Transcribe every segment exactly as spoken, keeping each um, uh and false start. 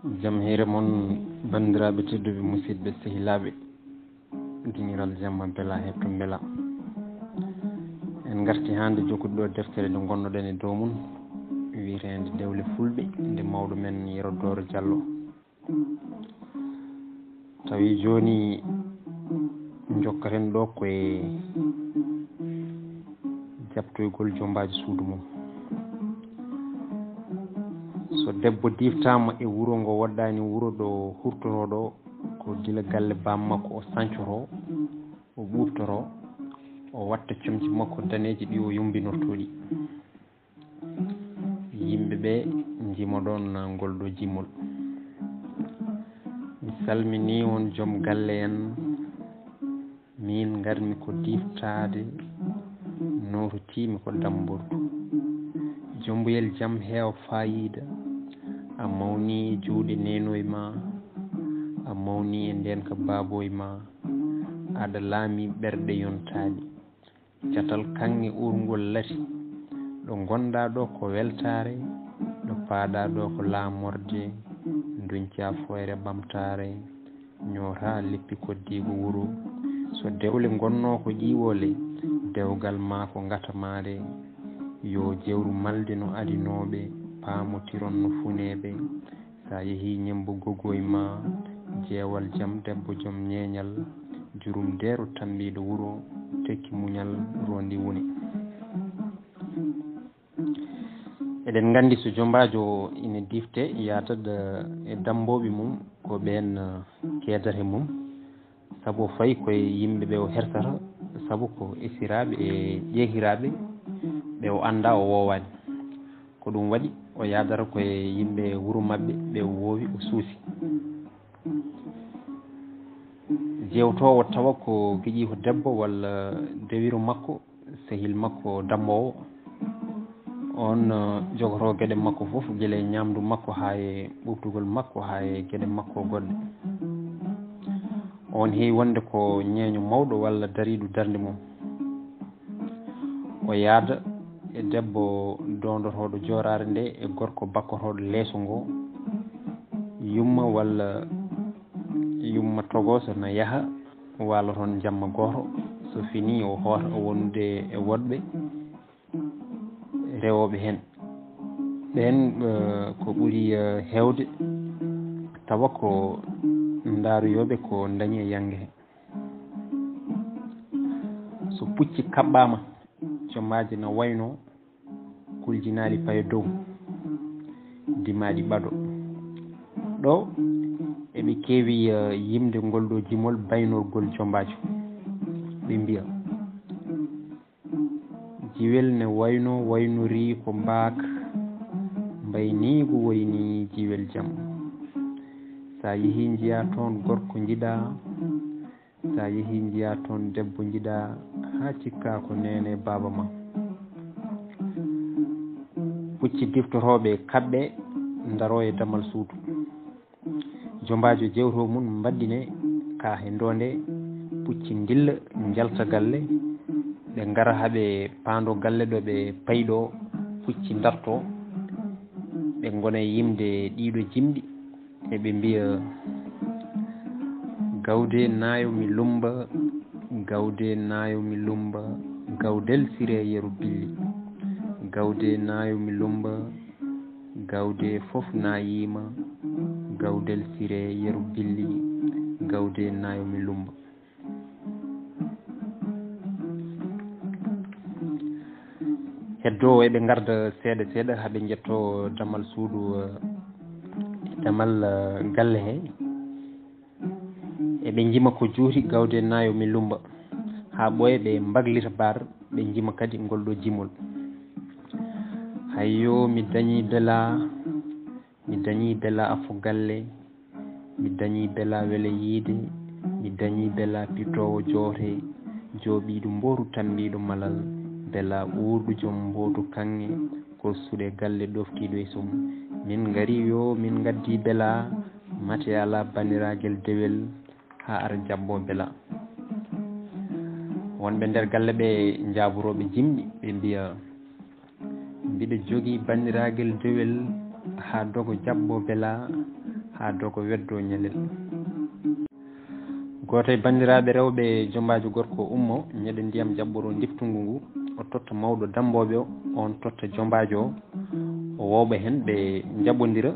Jam hiire mon, banndiraaɓe tedduɓe, musidɓe, sehilaaɓe, dingiral jamma bela heɓto mbela. En ngarti hannde jokkude ɗo deftere nde ngonnoɗen e dow mum, wiyeteende Dewle Fulɓe, nde mawɗo men Yero Dooro Jallo. Tawi jooni njokkaten ɗo ko e jaɓtoygol jombaajo suudu mum. So debbo diftaama e wuro ngo woɗɗaani wuro ɗo hurtoroo ɗo, ko gila galle baam makko o sancotoo, o ɓuuɓtoroo, o watta comci makko daneeji ɗi o yumbinortoo ɗi. Yimɓe ɓe njimo ɗon ngol ɗo jimol. Mi salminii on jom galle en. Miin ngarmi ko diftaade, noototiimi ko dambordu. Jombuyel jam heewa faayiida. A mawni e juuɗe neenoy ma. A mawni e ndeenka baaboy ma. Aɗa laami ɓerɗe yontaaɗi. Catal kaŋŋe uurngol lati. Ɗo ngonɗaa ɗo ko weltaare, ɗo paaɗaa ɗo ko laamorde, nduñcaa foyre ɓamtaare, ñootaa leppi koddiigo wuro. So dewle ngonnoo ko ƴiiwoole, dewgal maa ko ngatamaare. Yo jewru malde no adinooɓe, paamotiron no funeeɓe. Sa yehi ñembo gogoy ma, jeewal jam debbo jom ñeeñal, jurum deero tambiiɗo wuro, tekki muñal rondi wune. Eɗen nganndi so jombaajo ina difte, yaadat e dambooɓe mum, ko ɓeen, eh, keedata e mum, sabu o fayi koye yimɓe ɓe o hersata, sabu ko esiraaɓe e ƴeehiraaɓe ɓe o anndaa o woowaani. Ko ɗum waɗi o yaadata koye yimɓe wuro maɓɓe ɓe o woowi o suusi. Jewtoowo tawa ko giƴiiko debbo walla dewiro makko, sehil makko dammoowo. On, eh, jogotoo geɗe makko fof, gila e ñaamdu makko haa e ɓuuɓtugol makko haa e geɗe makko goɗɗe. On heewi wonde ko ñeeño mawɗo walla dariiɗo darnde mum. O yaada e debbo doondotooɗo jooraare nde e gorko bakkotooɗo leeso ngo. Yumma walla yumma togooso na yaha waalo toon jamma gooto. So fini o hoota o wonude e woɗɓe rewooɓe heen. Ɓeen, eh, ko ɓuri, eh, heewde tawa ko ndaaruyooɓe ko dañi e yannge heen. So pucci kaɓɓaama, jommaaji na wayno kuljinaali payo dow, dimaaɗi ɓado. Ɗo eɓe keewi, eh, yimde ngol ɗo jimol baynorgol jombaajo. Ɓe mbiya, jiwel ne wayno, waynori ko mbaak, mbayniigu woyni jiwel jam. Sa yehi njiya toon gorko njiɗa, sa yehi njiya toon debbo njiɗa, haa cikka ko neene baaba ma. Pucci diftotooɓe kaɓɓe ndaro e damal suudu. Jombaajo jewto mum mbaɗɗine ka he ndoonde, pucci ndilla njalta galle, ɓe ngara haa ɓe paando galle ɗo ɓe payi ɗo, pucci darto, ɓe ngona e yimde ɗiɗo jimɗi, eɓe mbiya, gawde naayo mi lumba, gawde naayo mi lumba, gawdel sire yeru billi, gawde naayo mi lumba, gawde fof naayiima, gawdel sire yeru billi, gawde naayo mi lumba. Heddoowo eɓe ngarda seeɗa seeɗa haa ɓe njettoo damal suudu, eh, damal, eh, galle he. Eɓe njima ko juuti gawde naayo mi lumba. Haa ɓooya ɓe mbaglita bar, ɓe njima kadi ngol ɗo jimol. Hayyo, mi dañi bela, mi dañi bela afo galle, mi dañi bela wele yiide, mi dañi bela pitoowo joote, jooɓiiɗo mbooru tambiiɗo malal, bela uurɗo jom mbootu kaŋŋe, ko suuɗe galle ɗoftiiɗo e sum. Min ngari yo, min ngaddi bela, mate ala banniraagel dewel, haa ara jaɓɓo bela. Wonɓe nder galle ɓe njaaburooɓe jimɗi, ɓe mbiya, mbiɗa jogii banniraagel dewel, haa dogo jaɓɓo bela, haa dogo weddoo ñalel. Gooto e banndiraaɓe rewɓe jombaajo gorko ummo, ñeɗa ndiyam jaɓɓoroo ndiftungu ngu, o totta mawɗo dammbooɓe o, oon totta jombaajo o, o wooɓa heen, ɓe njaɓondira,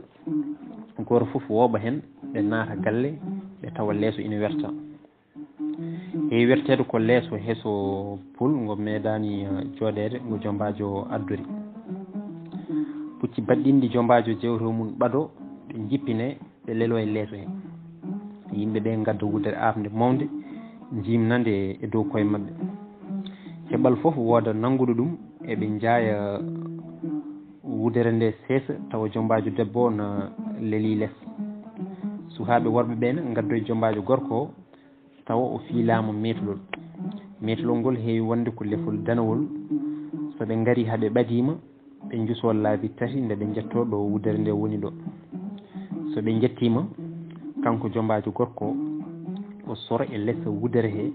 gooto fof wooɓa heen, ɓe naata galle, ɓe tawa leeso ina werta. Heewi werteede ko leeso heso pul ngo meeɗaani, eh, jooɗeede, ngo jombaajo addori. Pucci baɗɗinɗi jombaajo jewte mum ɓado, ɓe njippine, ɓe lelo e leeso he. Yimɓe ɓe ngadda wudere aafnde mawnde, njimna nde e dow koye maɓɓe. Keɓal fof wooda nannguɗo ɗum, eɓe njaaya wudere nde seesa, tawa jombaajo debbo o na leli les. Sukaaɓe worɓe ɓe ne ngaddoya jombaajo gorko o, tawa o fiilaama meetlol. Meetlol ngol heewi wonde ko lefol danawol. So ɓe ngari haa ɓe ɓadiima, ɓe njusoo laabi tati nde ɓe njettoo ɗo wudere nde woni ɗo. So ɓe njettiima, kanko jombaajo gorko o, o sora e les wudere he,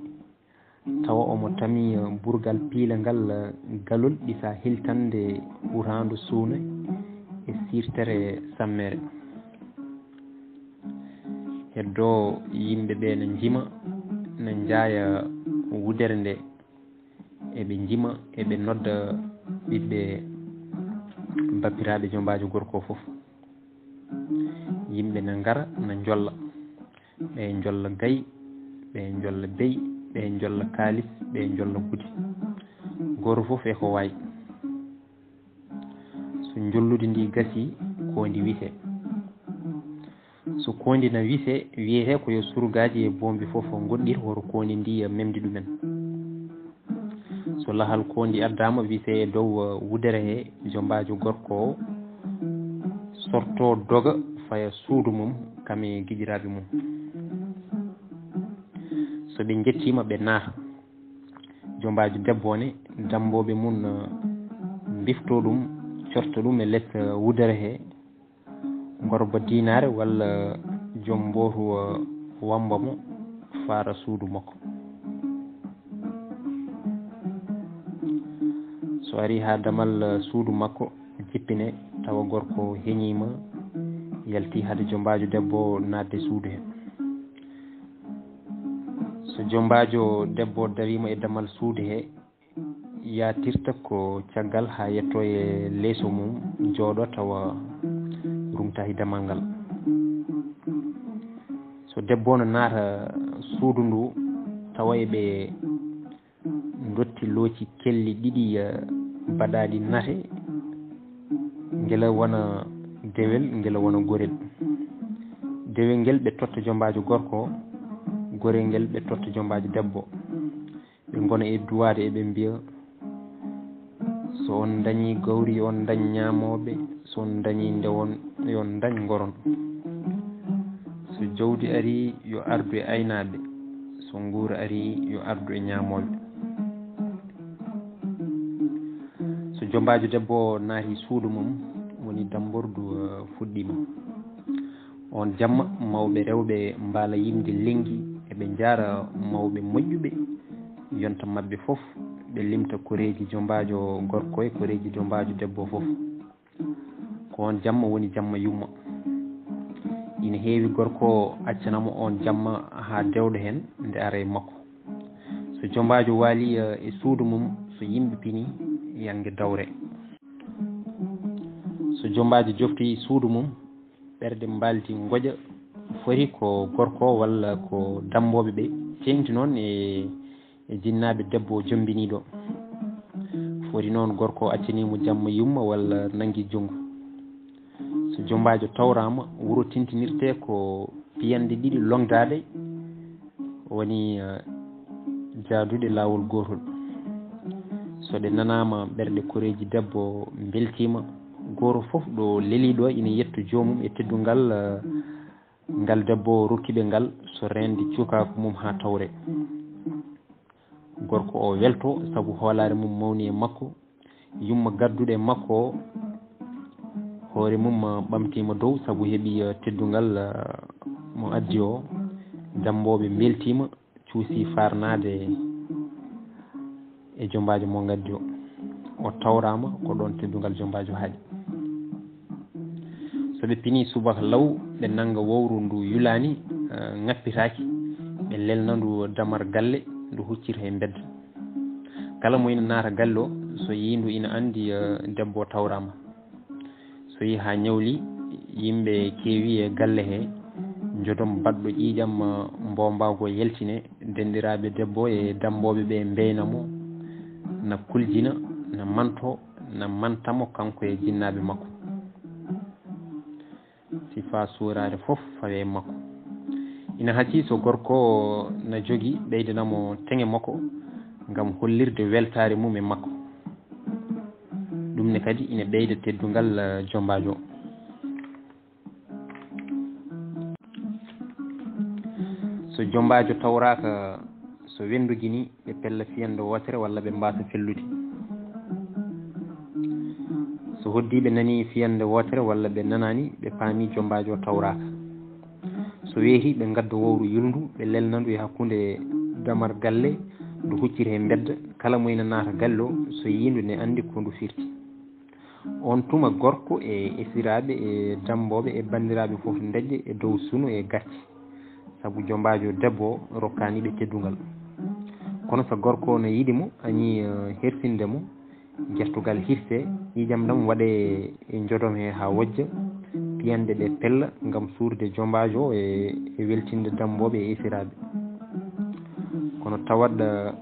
tawa omo tami burgal piila ngal galol ɗisa hiltande huraandu suuna e siirtere sammere. Heddoo yimɓe ɓe na njima, na njaaya wudere nde, eɓe njima, eɓe nodda ɓiɓɓe bappiraaɓe jombaajo gorko o fof. Yimɓe na ngara, na njolla. Ɓe njolla gayi, ɓe njolla beyi, ɓe njolla kaalis, ɓe njolla gudi. Gooto fof e ko waawi. So njolludi ndi gasii, koondi wisee. So koondi na wisee, wiyetee ko yo surgaaji e boombi fof ngoɗɗir hoto koondi ndi memdi ɗumen. So lahal koondi addaama, wisee e dow, eh, wudere he, jombaajo gorko o sortoo doga faya suudu mum, kam e giƴiraaɓe mum. So ɓe njettiima, ɓe naata. Jombaajo debbo o ne, dammbooɓe mum, eh, mbiftoo ɗum, corta ɗum e les, eh, wudere he, ngorba diinaare walla joom mbootu, eh, wamba mo faara suudu makko. So arii haa damal, eh, suudu makko, jippine, tawa gorko heñiima, yalti hade jombaajo debbo naatde suudu he. So jombaajo debbo dariima e damal suudu he, yaatirta ko caggal haa yettoo e leeso mum, jooɗo tawa rumtaaki damal ngal. So debbo no naata suudu ndu, tawa eɓe ndotti looci kelli ɗiɗi, eh, baɗaaɗi nate, ngela wona dewel, ngela wona gorel. Dewel ngel ɓe totta jombaajo gorko, gorel ngel ɓe totta jombaajo debbo. Ɓe ngona e duwaade, eɓe mbiya, "So on ndañii gawri, yo on ndañ ñaamooɓe, so on ndañii ndewon, yo on ndañ ngoron. So jawdi arii, yo ardu e aynaaɓe, so nguura arii, yo ardu e ñaamooɓe." So jombaajo debbo naati suudu mum, woni dammbordu, eh, fuɗɗiima. Oon jamma, mawɓe rewɓe mbaala yimde lenngi, eɓe njaara mawɓe moƴƴuɓe, yonta maɓɓe fof, ɓe limta koreeji jombaajo gorko e koreeji jombaajo debbo fof. Ko oon jamma woni jamma yumma. Ina heewi gorko accanamo oon jamma haa dewɗo heen nde ara e makko. So jombaajo waali, eh, e suudu mum, so yimɓe pini, yannge dawre. So jombaajo jofti suudu mum, ɓerɗe mbaldi ngoƴa, foti ko gorko walla ko dammbooɓe ɓe, teeŋti noon e, e jinnaaɓe debbo jombiniiɗo. Foti noon gorko accanii mo jamma yumma walla nanngi junngo. So jombaajo tawraama, wuro tintinirtee ko piyanɗe ɗiɗi longdaaɗe, woni, eh, jaaduɗe laawol gootol. So ɗe nanaama, ɓerɗe koreeji debbo mbeltiima. Gooto fof ɗo leliiɗo ina yetto joomum e teddungal, eh, ngal debbo rokki ɓe ngal, so reende cukaaku mum haa tawre. Gorko o welto sabu hoolaare mum mawni e makko, yumma gadduɗo e makko o, hoore mum, ah, ɓamtiima dow sabu heɓi, ah, teddungal, ah, mo addi o. Dammbooɓe mbeltiima, cuusi faarnaade e jombaajo mo ngaddi o. O tawraama ko ɗoon teddungal jombaajo haaɗi. So ɓe pinii subaka law, ɓe nannga wowru ndu yulaani, eh, ŋappitaaki, ɓe lelna ndu damar galle, ndu huccita e mbedda. Kala mo ina naata galle o, so yii ndu ina anndi, eh, debbo o tawraama. So yii haa ñawli, yimɓe keewi e galle he, njodom baɗɗo ƴiiƴam, eh, mboombaagu yaltine, denndiraaɓe debbo e dammbooɓe ɓe mbeyna mo, na kuljina, na manto, na manta mo kanko e jinnaaɓe makko. Sifaa suuraare fof fawe e makko. Ina hasii so gorko na jogii ɓeydana mo teŋe makko ngam hollirde weltaare mum e makko. Ɗum ne kadi ina ɓeyda teddungal, eh, jombaajo. So jombaajo tawraaka, so wenndugi ni, ɓe pella fiyannde wootere walla ɓe mbaasa fellude. So hoddii ɓe nanii fiyannde wootere walla ɓe nanaani, ɓe paami jombaajo tawraaka. So weetii, ɓe ngadda wowru yulndu, ɓe lelna ndu e hakkunde damar galle, ndu huccita e mbedda. Kala mo ina naata galle o, so yii ndu ne anndi ko ndu firti. Oon tuma gorko e esiraaɓe e dammbooɓe e banndiraaɓe fof ndeƴƴa e dow suno e gacce, sabu jombaajo debbo o rokkaani ɓe teddungal. Kono so gorko o na yiɗi mo, añi, eh, hersinde mo, gertugal hirsee, ƴiiƴam ɗam waɗee e njodom he haa wojja, piyanɗe ɗe pella ngam suurde jombaajo o e, e weltinde dammbooɓe e esiraaɓe. Kono tawat, eh,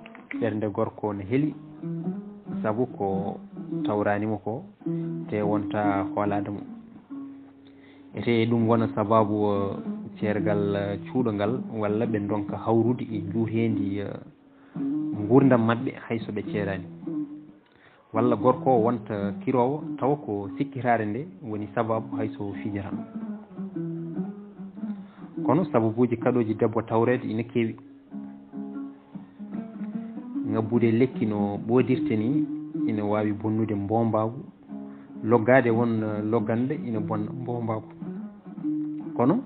ɓernde gorko o na heli, sabu ko tawraani mo ko, te wonta hoolaade mo. Ete ɗum wona sabaabu, eh, ceergal, eh, cuuɗo ngal, walla ɓe ndonka hawrude e njuuteendi, eh, nguurndam maɓɓe hay so ɓe ceeraani. Walla gorko o wonta kiroowo, tawa ko sikkitaare nde woni sabaabu hay so fijata. Kono sababuuji kaɗooji debbo tawreede ina keewi. Ŋabbude lekki no ɓoodirte ni ina waawi bonnude mboombaagu. Loggaade won logganɗe ina bonna mboombaagu. Kono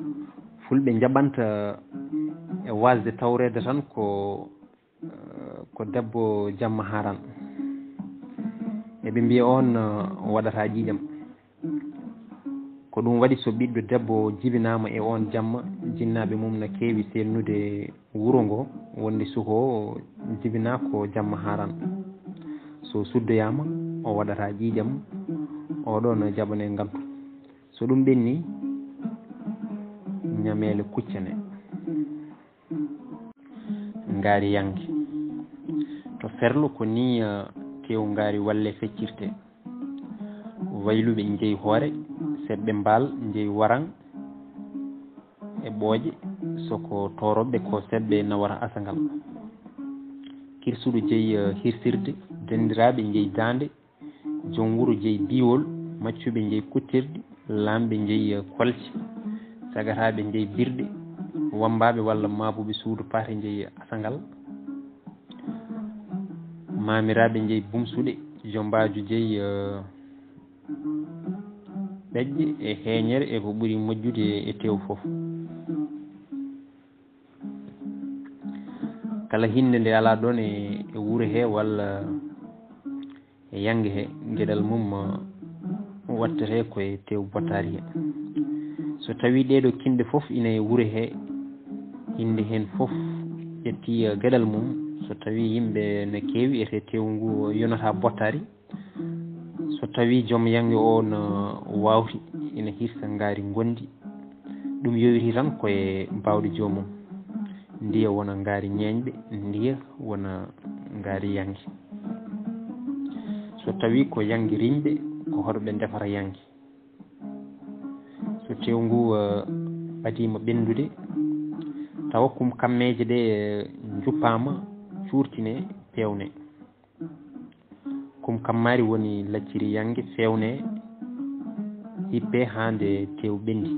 fulɓe njaɓanta e waasde tawreede tan ko, ko debbo jamma haaran. Eɓe mbiya oon waɗata ƴiiƴam. Ko ɗum waɗi so ɓiɗɗo debbo jibinaama e oon jamma, jinnaaɓe mum na keewi seelnude wuro ngo, wonde suko o jibinaa ko jamma haaran. So suddoyaama, o waɗata ƴiiƴam, oɗo na jaɓanee ngantu. So ɗum ɓenni, ñameele kuccane. Ngaari yannge. To ferlo ko nii, eh, teewu ngaari walle feccirte. Wayluɓe njeyi hoore, seɓɓe mbaal njeyi waraŋ e ɓooƴe, so ko toorooɓe ko seɓɓe nawata asangal. Kirsuɗo jeyi, eh, hirsirde, denndiraaɓe njeyi daande, joom wuro jeyi biiwol, maccuɓe njeyi kuttirɗi, laamɓe njeyi, eh, kolce, sagataaɓe njeyi birɗe, wammbaaɓe walla maabuɓe suudu paate njeyi asangal. Maamiraaɓe njeyi bumsuɗe, jombaajo jeyi, eh, ɓeƴƴe e heeñere e ko ɓuri moƴƴude e teew fof. Kala hinnde nde alaa ɗoon e, e wuro he walla e yannge he, geɗal mum, uh, wattete ko e tew bottaari he. So tawii ɗee ɗoo kinɗe fof ina e wuro he, hinnde heen fof ƴettii, uh, geɗal mum, so tawii yimɓe ne keewi e te tew ngu yonataa bottaari, so tawii joom yannge o no waawti, ina hirsa ngaari ngonndi, ɗum yowitii tan ko e baawɗe joomum. Ndiya wona ngaari ñeeñɓe, ndiya wona ngaari yannge. So tawii ko yannge riñɓe, ko hoto ɓe ndefara yannge. So tew ngu, eh, ɓadiima ɓenndude, tawa kum kammeeje ɗe, eh, njuppaama, cuurtine, peewne. Kum kammaari woni lacciri yannge, feewne, hippe haa nde tew ɓenndi.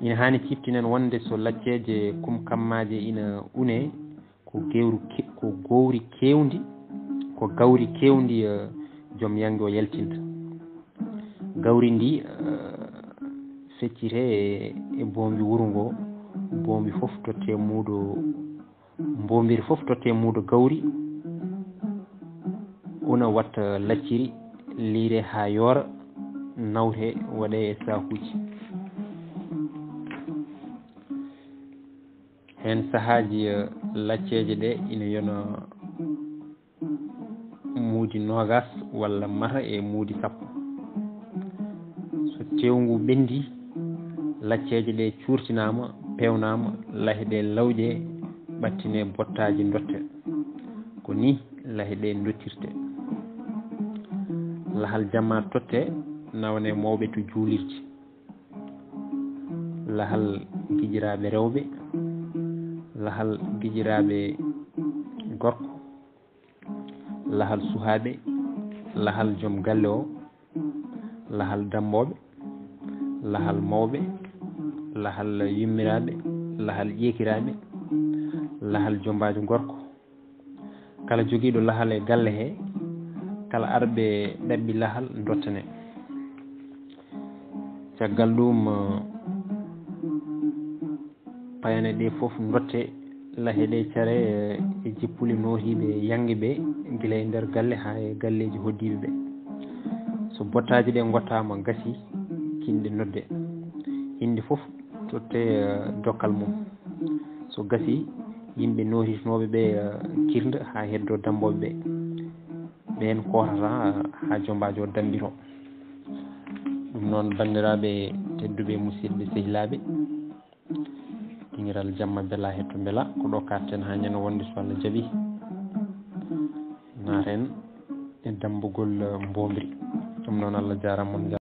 Ina haani ciftinen wonde so lacceeje kum kammaaje ina une, ko gewru ke-, ko gowri keewndi, ko gawri keewndi, eh, joom yannge o yaltinta. Gawri ndi, eh, feccite e, e boombi wuro ngo, boombi fof totte muudo, mboombiri fof totte muudo gawri, una watta lacciri, liire haa yoora, nawte, waɗe e saakuuji. Heen sahaaji, eh, lacceeje ɗe ina yona muudi noogas walla mata e muudi sappo. So teewngu ɓenndii, lacceeje ɗe cuurtinaama, peewnaama, lahe ɗe lawƴe, ɓattine bottaaji ndotte. Ko nii lahe ɗe ndottirte. Lahal jamma totte, nawane mawɓe to juulirde. Lahal giƴiraaɓe rewɓe, lahal giƴiraaɓe gorko, lahal suhaaɓe, lahal joom galle o, lahal dammbooɓe, lahal mawɓe, lahal yummiraaɓe, lahal ƴeekiraaɓe, lahal jombaajo gorko. Kala jogiiɗo lahal e galle he, kala arɓe ɗaɓɓi lahal, dottane. Caggal ɗum, eh, payane ɗe fof ndotte, lahe ɗe care, eh, e jippuli nootiiɓe e yaŋnge ɓe, gila e nder galle haa e galleeji hoɗdiiɓe ɓe. So bottaaji ɗe ngottaama, gasi, kinɗe nodde. Innde fof totte, eh, dokkal mum. So gasi, yimɓe nootitinooɓe ɓe, eh, kirnda haa heddoo dammbooɓe ɓe. Ɓeen kootata haa jombaajo o dammbito. Ɗum noon, banndiraaɓe tedduɓe, musidɓe, sehilaaɓe, dingiral jamma bela hetto mbela, ko ɗo katten haa ñande wonde, so Allah jaɓi. Naaten e dammbugol, eh, mboombri. Ɗum noon, Allah jaaraama, on